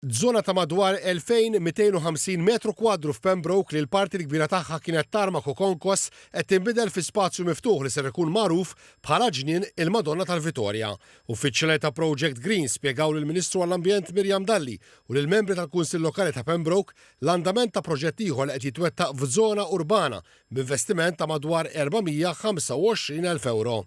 Żona ta' madwar 2,250 metru kwadru f'Pembroke li l-parti l-kbira tagħha kienet tarmak u konkos qed tinbidel fi spazju miftuħ li ser ikun magħruf bħala Ġnien il-Madonna tal-Vitorja. Uffiċjali ta' Project Green spjegaw lill-Ministru għall-Ambjent Miriam Dalli u lill-membri tal-Kunsill Lokali ta' Pembroke l-andament ta' proġett ieħor li qed jitwettaq f'żona urbana b'investiment ta' madwar 425,000 ewro.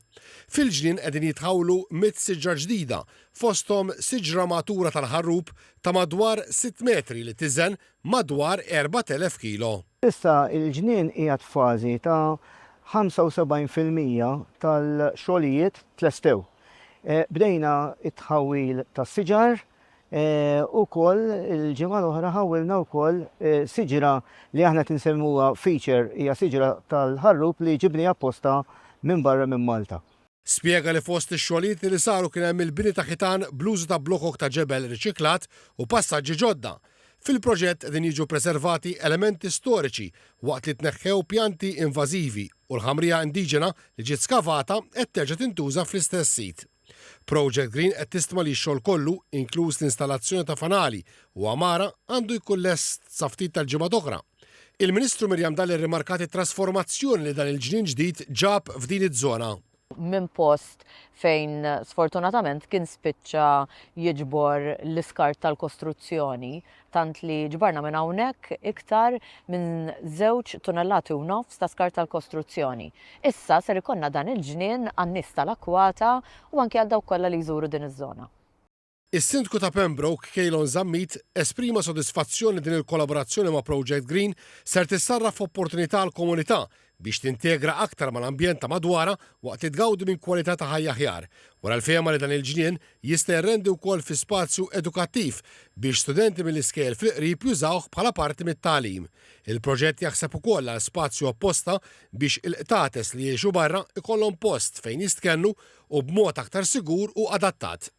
Fil-ġnien qegħdin jitħawlu mitt siġra ġdida, fosthom siġra matura tal-ħarrub ta' madwar sitt metri li tiżen madwar 4,000 kilo. Issa l-ġnien qiegħed f'fażi ta' 75% tal-xogħlijiet tlestew. Bdejna t-tħawwil tas-siġar, Ukoll il-ġimgħa l-oħra ħawwilna wkoll siġra li aħna qed insemmuha feature, hija siġra tal-ħarrub li ġibniha apposta minn barra minn Malta. Spjega li fost ix-xogħlijiet li saru kien hemm il-bini ta' ħitan bl-użu ta' blokok ta' ġebel riċiklat u passaġġi ġodda. Fil-proġett qegħdin jiġu preservati elementi storiċi waqt li tneħħew pjanti invażivi u l-ħamrija indiġena li ġiet skavata qed terġa' tintuża fl-istess sit. Project Green qed tistma li x-xogħol kollu, inkluż l-installazzjoni ta' fanali u għamara, għandu jkun lest sa ftit tal-ġimgħat oħra. Il-Ministru Miriam Dalli rrimarkat it-trasformazzjoni li dan il-ġnien ġdid ġab f'din iż-żona. Minn post fejn sfortunatament kien spiċċa jiġbor l-iskart tal-kostruzzjoni tant li ġbarna minn hawnhekk iktar minn żewġ tunellati u nofs ta' skart tal-kostruzzjoni. Issa ser ikollna dan il-ġnien għan-nies tal-akkwata u anke għal dawk kollha li jżuru din iż-żona. Is-Sindku ta' Pembroke, Kaylon Zammit, esprima sodisfazzjon li din il-kollaborazzjoni ma' Project Green ser tissarraf f'opportunità għall-komunità biex tintegra aktar mal-ambjent ta' madwarha waqt li tgawdi minn kwalità ta' ħajja aħjar. Wera l-fehma li dan il-ġnien jista' jirrendi wkoll fi spazju edukattiv biex studenti mill-iskejjel fil-qrib jużawh bħala parti mit-tagħlim. Il-proġett jaħseb ukoll għal spazju apposta biex il-qtates li jgħixu barra jkollhom post fejn jistkennu u b'mod aktar sigur u adattat.